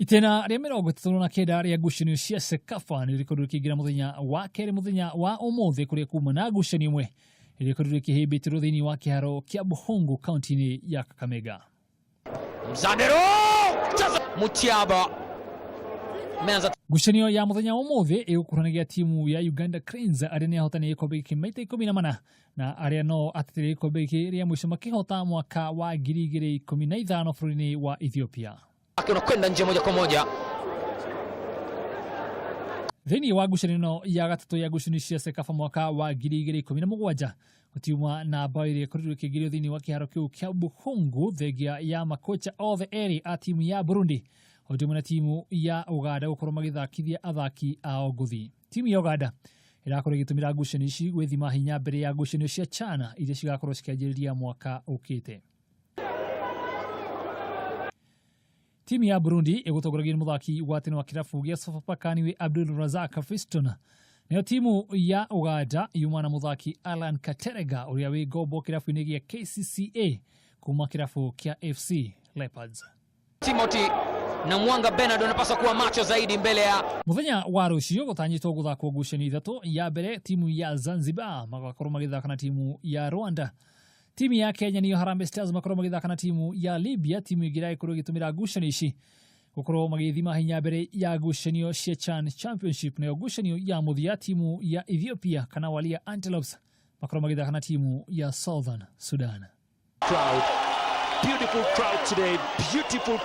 Itĩna rĩa 39 rĩa ngucanio cia CECAFA nĩ rĩkorirwo rĩkĩingĩra mũthenya wa kerĩ mũthenya wa ũmũthĩ, kũrĩa kuma na ngucanio ĩmwe ĩrĩa ĩkorirwo ĩkĩhĩmbĩtĩrwo thĩinĩ wa kĩharo kĩa Buhungu kaunti-inĩ ya Kakamega. Mzandero cheza Mutiaba ameanza. Ngucanio ya mũthenya wa ũmũthĩ ĩgũkũranagia timu ya Uganda Cranes, arĩa nĩ ahotani gĩkombe gĩkĩ maita 14, na arĩa no ateteri gĩkombe gĩkĩ rĩa mũico makĩhota mwaka wa 2015 bũrũri-inĩ wa Ethiopia. Unakwenda nje moja kwa moja. Thĩinĩ wa ngucanio ĩno ya gatatũ ya ngucanio cia CECAFA mwaka wa 2017, gũtiuma na bao ĩrĩa ĩkorirwo ĩkĩingĩrio thĩinĩ wa kĩharo kĩu kĩa Buhungu, thengia ya makocha othe erĩ a timu ya Burundi o ũndũ ũmwe na timu ya Uganda gũkorwo magĩthakithia athaki ao ngũthi. Timu ya Uganda ĩrakorwo ĩgĩtũmĩra ngucanio ici gwĩthima hinya mbere ya ngucanio cia CHAN iria cigakorwo cikĩanjĩrĩria mwaka ũkĩte. Timu ya Burundi ĩgũtongoragio nĩ mũthaki wa tene wa kĩrabu gĩa Sofapaka nĩwe Abdul Razak Fiston. Nayo timu ya Uganda yuma na mũthaki Alan Katerega ũrĩa wĩ ngombo kĩrabu-inĩ gĩa KCCA kuma kĩrabu kĩa FC Leopards. Timothy na Mwanga Bernard wanapaswa kuwa macho zaidi mbele ya Mũthenya wa rũciũ gũtanyĩtwo gũthakwo ngucanio ithatũ. Ya mbere, timu ya Zanzibar magakorwo magĩthaka na timu ya Rwanda. Timu ya Kenya niyo Harambee Stars makorwo magĩthaka na timu ya Libya. Timu ĩngĩ ĩragĩkorwo ĩgĩtũmĩra ngucanio ici gũkorwo magĩthima hinya mbere ya ngucanio cia CHAN Championship. Nayo ngucanio ya mũthia, timu ya Ethiopia kana Walia Antelopes makorwo magĩthaka na timu ya Southern Sudan. Crowd. Beautiful crowd today. Beautiful.